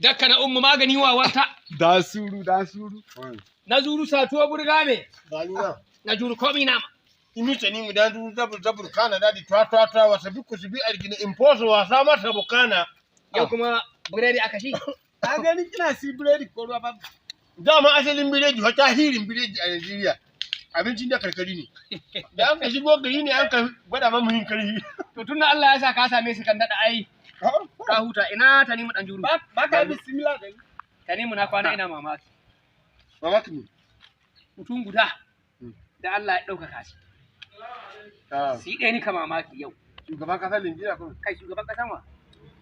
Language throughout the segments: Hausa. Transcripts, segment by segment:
Dakka na ummu magani wa wata. Da suru, da suru. Na zuru satuwa burga me. Gani. Na juru komi nama. Imi ni mu dan duru zabur zabur kana dadi twa twa twa wasa bi ku bi argina imposo wasa mata bukana. Yau kuma biredi aka shi. Ka gani kina si biredi ko ruwa ba? Dama asalin biredi wata hirin biredi a Najeriya. Abincin da karkari ne. Da an ka shigo gari ne an ka gwada mamu yin karhi. To tunda Allah ya sa ka same su kan dada ai ka huta ina Tanimu dan juru. Ba ka bismillah da ni. Tanimu na kwana ina mamaki. Mamaki ne. Mutum guda da Allah ya ɗaukaka shi. Shi ɗaya ni ka mamaki yau. Shugaban kasar Najeriya ko? Kai shugaban ƙasan wa?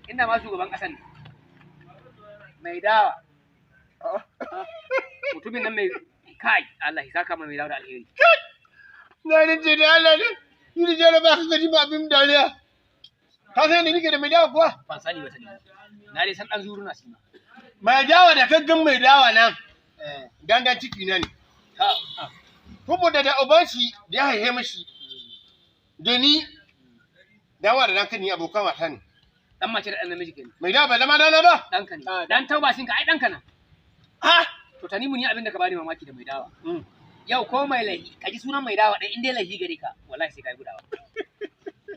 Inda ma shugaban ƙasan ne. Mai dawa. Mutumin nan mai kai Allah ya saka mai dawa da alheri. Na rinje da Allah ne. Ni da jere ba ka gani ba abin dariya. Ka san yadda nake da mai dawa kuwa? Ban sani ba sani. Na dai san dan zuru na shi ma. Mai dawa da kaggan mai dawa nan. Dandan ciki na ne. Saboda da uban shi da ya haihe mishi. Da ni dawa da danka ni abokan wasa ne. Dan mace da dan namiji kenan. Mai dawa bai zama dana ba. Ɗanka ne. Dan tauba ka ai ɗanka na. Ha? To Tanimu ni abin da ka bani mamaki da mai dawa. Yau ko mai laihi, ka ji sunan mai dawa ɗan in dai laihi gare ka, wallahi sai ka yi gudawa.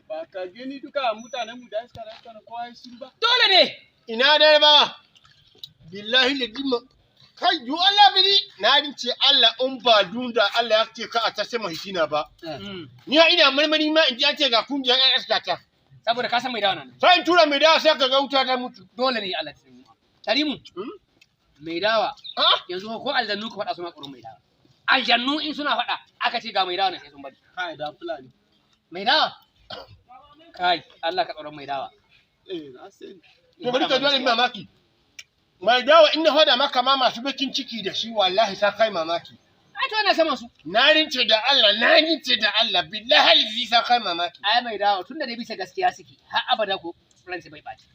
Ba ka gani duka mutanen mu da suka rasa na kowa ya shiru ba. Dole ne! Ina dai ba. Billahi ladima. Kai yu Allah biri na rince Allah in ba dunda Allah ya ce ka a ta sama hitina ba. Ni ha ina marmari ma in ji an ce ga kungiyar ƴan iska ta. Saboda ka san mai dawa nan. Sai in tura mai dawa sai ka ga wuta ta mutu. Dole ne Allah ta yi. Tanimu, mai dawa, Ah? yanzu ko aljannu ka faɗa suna tsoron mai dawa. Aljannu in suna faɗa, aka ce ga mai dawa na sai sun bari. Kai da fulani. Mai dawa? Kai, Allah ka tsoron mai dawa. Eh, na sani. To bari ka dole mamaki. Mai dawa in na hoda maka ma masu bakin ciki da shi wallahi sa kai mamaki. Ai to yana saman su. Na rince da Allah, na rince da Allah, billahi lazi sa kai mamaki. Ai mai dawa tunda dai bisa gaskiya suke, har abada ko ransa bai ɓaci.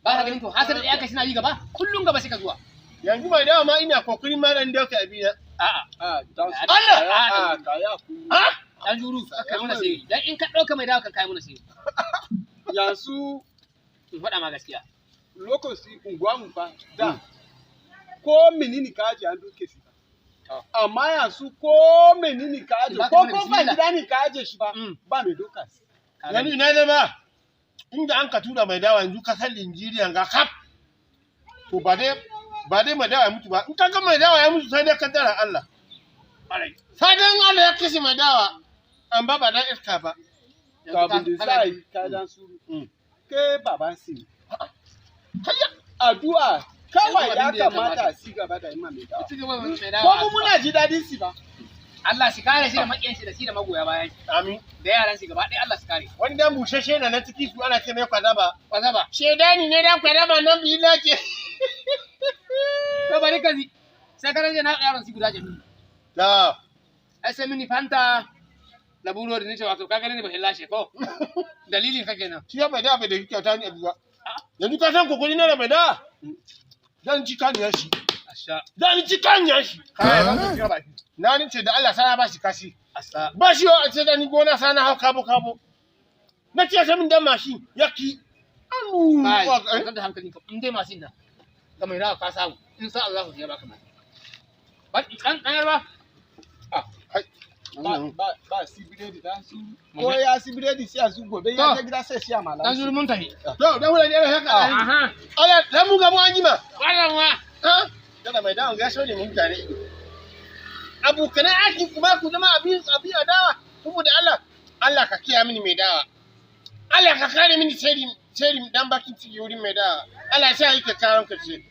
Ba ka ganin to hasar da aka suna yi gaba, kullum gaba suka zuwa. Yanzu mai dawa ma ina kokarin ma dan dauka abina. A'a, Ah, da su. Allah! Ah, ka ya ku. Ah? Dan juru ka kai mana sirri. Dan in ka ɗauka mai dawa kan kai mana sirri. Yanzu In faɗa ma gaskiya. lokaci unguwa mu fa da ko menene ka aje an duke shi ba. Amma yanzu ko menene ka aje Ba ko ka mana ko ba bismillah. gida ne ka aje shi ba Mm. ba mai doka shi. Ka Yanzu gani? ina zama inda an ka tura mai dawa yanzu kasar Linjiriya ga kaf. To ba dai mai dawa ya mutu ba. In ka ga mai dawa ya mutu sai dai kaddara Allah. Sai dai in Allah ya kashe mai dawa amma ba dan iska ba. To abin da za a yi ka dan suru. Ke baban si. Addu'a kawai Yanzu ya abin da ya kamata kamata. a ci gaba da yi ma mai dawa. Ci gaba da mai Ko dawa. mu muna ji dadin si ba. Allah shi kare shi da maƙiyan shi da shi da magoya bayan shi. Amin. Da yaran shi gaba ɗaya Allah shi kare. Wani dan bushashe na na ciki su ana ce mai kwadaba. Kwaza ba. Shedani ne dan kwadaba nan biyu na ce. To bari ka ji. Sai ka rage na yaron shi guda jami'u. Ta. Ai sai mini fanta da burodi ni ce wato ka gani ne ba lashe ko. Dalilin ka kenan. Shi ya bai da bai da kyauta ni abu ba. Yanzu ka san kokari na da mai da. Zan ci kaniya shi. Asha. Zan ci kaniya shi. Kai ba ka kira baki. Na ni ce da Allah sana ba shi kashi. Asa. Ba shi a ce da ni gona sana hau kabo kabo. Na ce sai min dan mashin ya ki. Amu. Kai, ka da hankalinka in dai masin nan. Ga mai rawa ka samu. In sa Allah ya baka mai. Ba kan kan yarba. Ba ba ba si biredi dan su. Ko ya si biredi sai a su gobe ya je gida sai shi amala. Dan zuru mun tafi. To dan wala ne haka. Aha. Allah dan mu ga mu an jima. Wannan wa. Ha? Kada mai dawon gaso ne mun tare ido. Abokanan aiki kuma ku zama abin abin adawa saboda Allah Allah ka kiyaye mini mai dawa. Allah ka kare mini sirri sirri dan bakin ciki wurin mai dawa. Allah ya sa yi kyakkyawan karshe.